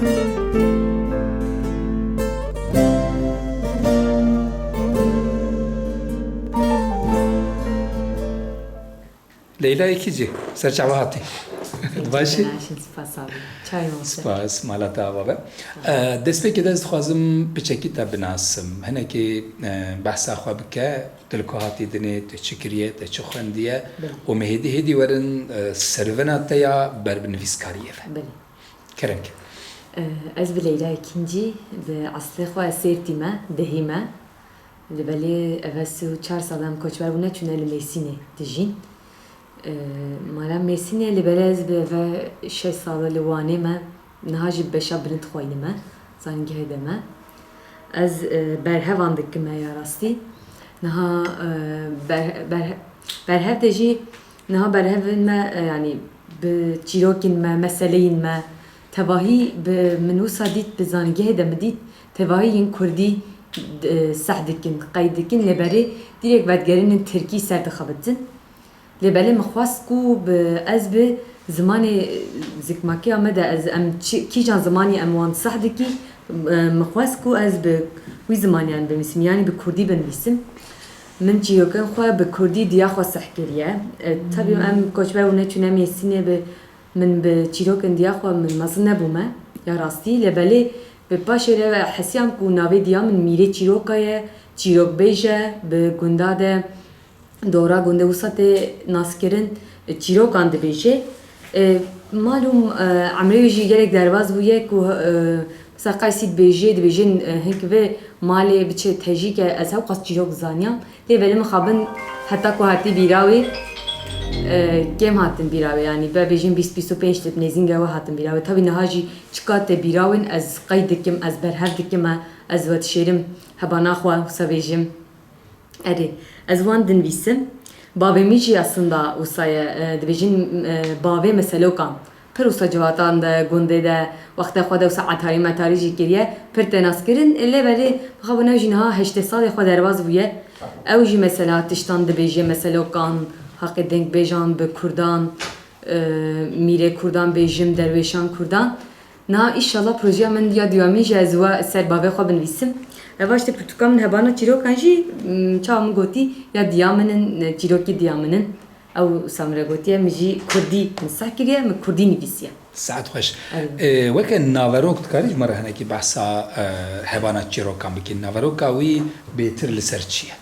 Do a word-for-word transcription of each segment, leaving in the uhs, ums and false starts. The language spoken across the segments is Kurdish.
Leyla Ekîcî, ser çava hatî. Başî? Naşin, spas abi. Çay olsun. Spas, mala te ava be. E, destpêkê de ez dixwazim piçekî te binasim. Hinekî, e, behsa xwe bike, tu li ku hatî dinê, tu çi kiriye, te çi xwendiye Belê. û me hêdî hêdî werin, e, servena te ya ber bi nivîskariyê ve. Belê. Kerem ke. E, ez bi Leyla Ekîncî, bi eslê xwe ez Sêrtî me, Dihî me. Li belê ev sî û çar sal em koçber bûne, çûne li Mêrsînê dijîn. E, mala Mêrsînê li belê ez bi eve şeş sal li Wanê me, niha jî beşa bilind xweyne me, zanîngehê de me. Ez, e, berhevan dikime ya rastî. Niha, e, ber-, ber-, berhev de jî niha berhevên me, e, yanî bi çîrokên me, meseleyên me, tevahî bi min wisa dît, bi zanîngehê de min dît, tevahî yên kurdî, e, seh dikin, qeyd dikin, lê berê dîrek vedigerînin tirkî ser dixebitin. Lê belê min xwest ku bi, ez bi zimanê zikmakiya me de ez, em çi, kîjan zimanî em wan seh dikî, e, min xwest ku ez bi wî zimanî em binivîsim, yanî bi kurdî binivîsim. Min çîrokên xwe bi kurdî diya xwe seh kiriye. E, tabî em koçber bûne çûne Mêrsînê, bi min bi çîrokên diya xwe min mezin nebûme. Ya rastî, lê belê bi paşê re hesiyam ku navê diya min Mîrê Çîroka ye, çîrokbêj e, bi gunda de, dora gundê wisa tê naskirin, çîrokan dibêje. E, malûm, e, emrê wî jî gelek derbaz bûye ku, e, mesela qeysî dibêje, dibêjin, e, hink vê malê biçe tejî ke ez hewqas çîrok zaniyam. Lê belê mixabin heta ku hatî bîra wê, e, kêm hatin bîra wê, yanî be bêjin bîst bîst û pênc tip nêzînge we hatin bîra wê. Tabî niha jî çika tê bîra win ez qeyd dikim, ez berhev dikim, e, ez we dişêrim hebana xwe wisa bêjim. Erê, ez wan dinivîsim. Bavê min jî aslında wisa ye, e, dibêjin, e, bavê meselokan. Pir wisa civatan de, gundê de, wextê xwe de wisa etarî metarî jî kiriye, pir tê naskirin. E, lê belê, mixabin ew jî niha heştê salê xwe derbaz bûye. Ew jî mesela tiştan dibêje, meselokan, haqê dengbêjan bi kurdan, e, mîrê kurdan bêjim, derwêşan kurdan. Niha înşallah projeya min ya duyemîn jî ez wa ser bavê xwe binivîsim. Eva işte pirtûka min hebana çîrokan jî, m, çawa min gotî ya diya min in, çîrokî diya min in. Ew wisa min re gotiye, min jî kurdî min seh kiriye, min kurdî nivîsiye. Saet xweş. Erê. Ê, weke naverok dikarî ji me re hinekî behsa, e, hebana çîrokan bikî. Naveroka wî bêtir li ser çi ye?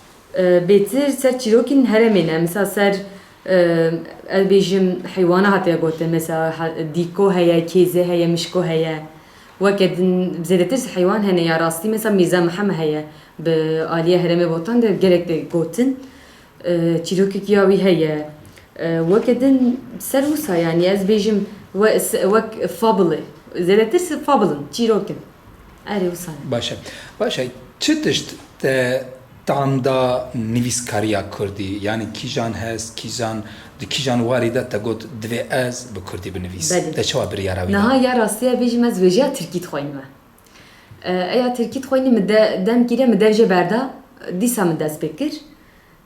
E, bêtir ser çîrokên herêmê ne. Misal ser, e, ez bêjim heywana hatiye gotin. Mesela ha-, dîko heye, kêze heye, mişko heye. Weke din zêdetir heywan hene ya rastî. Mesela Mîrza Mihem heye. Bi aliyê herêmê Botan de gelek de gotin. E, çîrokek ya wî heye. E, weke din ser wisa, yanî ez bêjim we-, se-, wek fable. Zêdetir se-, fable in, çîrok in. Erê wisa ne. Baş e. Baş e. Çi tişt te tam da nivîskariya kurdî? Yanî kîjan hest, kîjan, di kîjan warî de te got, divê ez bi kurdî binivîsim? Belê. Te çawa biryara wî da? Niha ya rastî ya bêjim ez wêjeya tirkî dixweynim. E, eya tirkî dixweynim, min de-, demkî re min dev jê berda, dîsa min dest pê kir.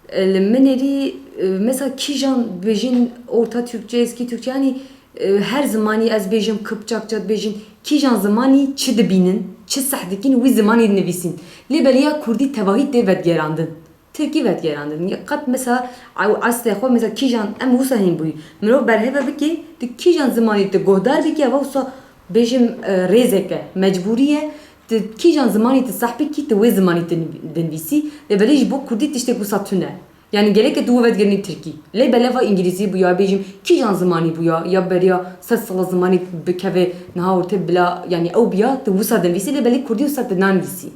E, li min êrî, e, mesela kîjan dibêjin orta Türkçe, eski Türkçe, yanî, e, her zimanî ez bêjim, Kipçakça dibêjin, kîjan zimanî çi dibînin, çi seh dikin, wî zimanî dinivîsîn. Lê belê ya kurdî tevahî tê vedigerandin. Tirkî vedigerandin. Qet mesela ew eslê xwe, mesela kîjan em wisa hîn bûyî. Mirov berheve bike, tu kîjan zimanî tu guhdar bikî, eva wisa bêjim, e, rêzeke, mecbûrî ye. Tu kîjan zimanî tu seh bikî, tu wê zimanî tu dinivîsî. Lê belê ji bo kurdî tiştek wisa tune. Yanî gereke tu wê vedigerînî tirkî. Lê belê va îngilîzî bûya, bêjim kîjan zimanî bûya, ya beriya sed sala zimanî bikeve niha ortê bila, yanî ew biya, tu wisa dinivîsî, lê belê kurdî wisa tu nanivîsî.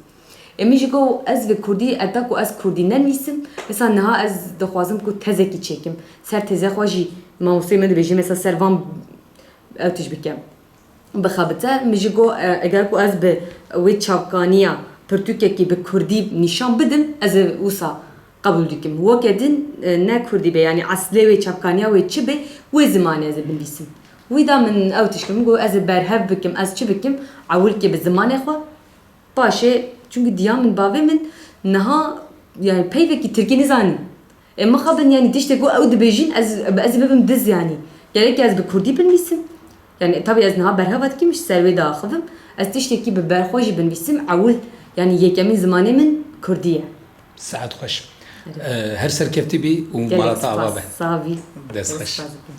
Ê min jî got ez bi kurdî, heta ku ez kurdî nenivîsim, mesela niha ez dixwazim ku tezekî çêkim. Ser teze xwe jî mamosteyê me dibêje, mesela ser van ew tişt bike. Bixebite, min jî got, e, eger ku ez bi wê çavkaniya pirtûkekî bi kurdî nîşan bidim, ez ê wisa qebûl dikim. Weke din, e, ne kurdî be, yanî eslê wê çavkaniya wê çi be, wê zimanê ez ê binivîsim. Wî da min ew tişt kir, min got ez ê berhev bikim, ez çi bikim, ewilkê bi zimanê xwe, paşê, çunkî diya min, bavê min niha, yanî peyvekî tirkî nizanî. Ê mixabin, yanî tiştê ku ew dibêjin, ez, ez bibim diz, yanî. Gerek ez bi kurdî binivîsim. Yanî tabî ez niha berheva dikim, ji ser wê diaxivim. Ez tiştekî bi berxwe jî binivîsim, ewil, yanî yekemîn zimanê min kurdî ye. Saet xweş. Ee, her serkeftî bî û Gelek mala te ava spas. be. Sağ bî. Dest Gelek xweş. spas dikim.